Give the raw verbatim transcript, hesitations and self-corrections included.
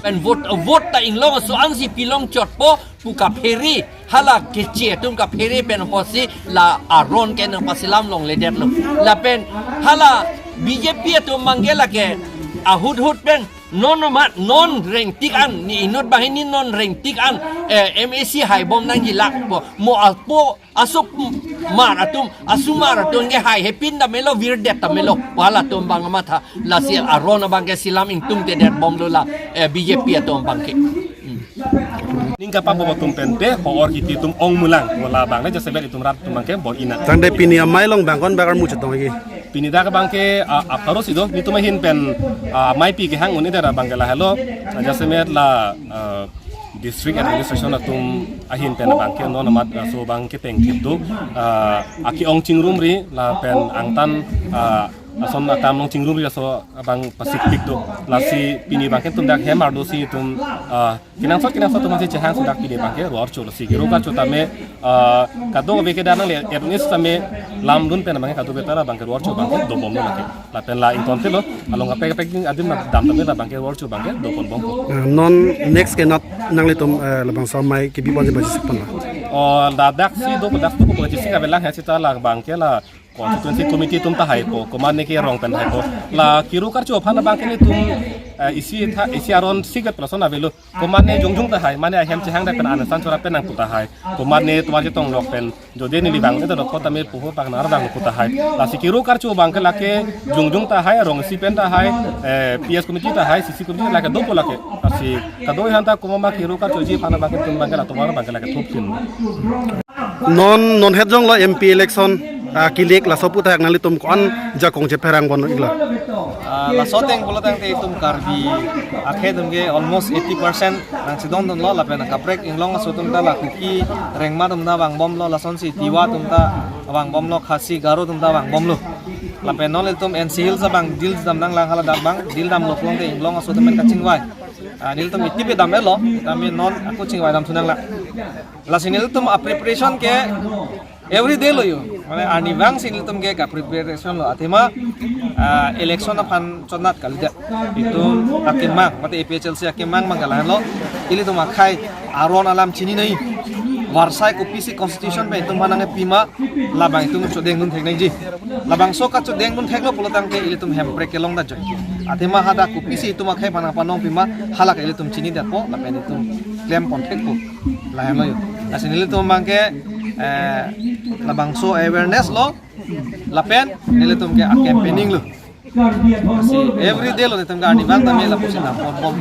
Pen vote, vote ta inglong aso ansi pilong chotpo pu kaphere, hala keche atum kaphere pen apotsi la aron ke nangpasilam longledetlo. Lapen hala B J P atum abangke lake ahut hut pen non mat non rengtik an, ni inut banghini non rengtik an, eh, M A C haibom nangjilakpo, mo apo asomar atum, asomar atum ke hai hepin ta melo, virdet ta melo, pu halatum abang amatha. Lasi aron abangke silam ingtungtedetbomlo la, eh, B J P atum abangke. Hmm. Ning kapapo atum pen te ho-or kiti atum ongmulang, pu labang le jasemet itum rat atum abangke bor-ina. Tangte pini amei along bang ko-an bak armu chetong lagi? Pini dak abangke, ah, aparo si do, netum ahin pen, ah, maipi kehang un-edet abangke lahelo, ah, jasemet la, ah, district administration atum ahin pen abangke non amat, ah, laso abangke tengthip do, ah, ake-ong chingrumri lapen angtan, ah, lason akam along chingrumri laso abang pasikpik do. Lasi pini abangke netum dak hem ardo si itum, ah, kenangsot kenangsot atum si chehang si dak pini abangke ro-archo, lasi kero karcho tame, ah, kadokave ke dak nangle-et un-e setame lamdun pen abangke kadokave ta la abangke ro-archo abangke dobomlo lake. Lapen la ingtontelo, along kaprek kaprek adim dam tame la abangke ro-archo abangke doponbompo. Ah, non next ke nat nanglitum, eh, labangso amei kebi ponji bajisik pon la? O, la dak si do, dak do bajisik avelang he seta la abangke la constituency committee atum ta haipo, komatne ke rong pen haipo. La kero karcho aphan abangke netum, eh, isi tha, isi aron sikvet person avelo. Komatne jongjung ta hai, mane ahem chehang dak pen an san chora pen nangpu ta hai. Komatne tovar chetong lok pen jodi neli bang nedo lok tame puho pak nar bang pu ta hai. Lasi kero karcho abangke lake jongjung ta hai, rong isi pen ta hai, eh, P S committee ta hai, C C committee lake dopo lake. Lasi kadokave aphanta komat ma kero karchoji aphan abangke netum abangke la tovar abangke lake thupkin. Non, non het jonglo M P election, ah, kilik, laso aphuthak nanglitum ko-an ajakong chepherang bom iklo? Ah, laso ateng pulo tangte itum Karbi akhei atum ke almost eighty percent nangchedondunlo, lapen kaprek inglong aso atum ta la Kuki, Rengma atum ta vangbomlo, lasonsi Tiwa atum ta vangbomlo, Khasi, Garo atum ta vangbomlo. Lapen non itum N C Hills abang deal dam nanglang, hala dak abang deal damlo pulote inglong aso atum pen kachingvai. Ah, nelitum itipi dam-etlo, tame non ako chingvai damthu nanglang. Lasi nelitum a-preparation ke every day lo yo. Mane arnivang si nelitum ke ka-preparation lo. Athema, ah, election aphan chonat kalidet. Itum akemang, mate A P H L C akemang abangke lahenlo. Ilitum akhei aron alam chininei. Varsai kopisi constitution pen itum aphan nangkepima, labang itum chodengdun thek nangji. Labangso kachodengdun theklo pulo tangte ilitum hemprek kelong da joi. Athema hadak kopisi itum akhei aphan nangpanongpima, halake ilitum chinidetpo, lapen itum klem pon thekpo. Lahenlo yo. Lasi nelitum abangke, eh, labangso awareness lo, lapen nelitum ke a-campaigning lo. Lasi every day lo nelitum ke arnivang tame lapusi nangponbom.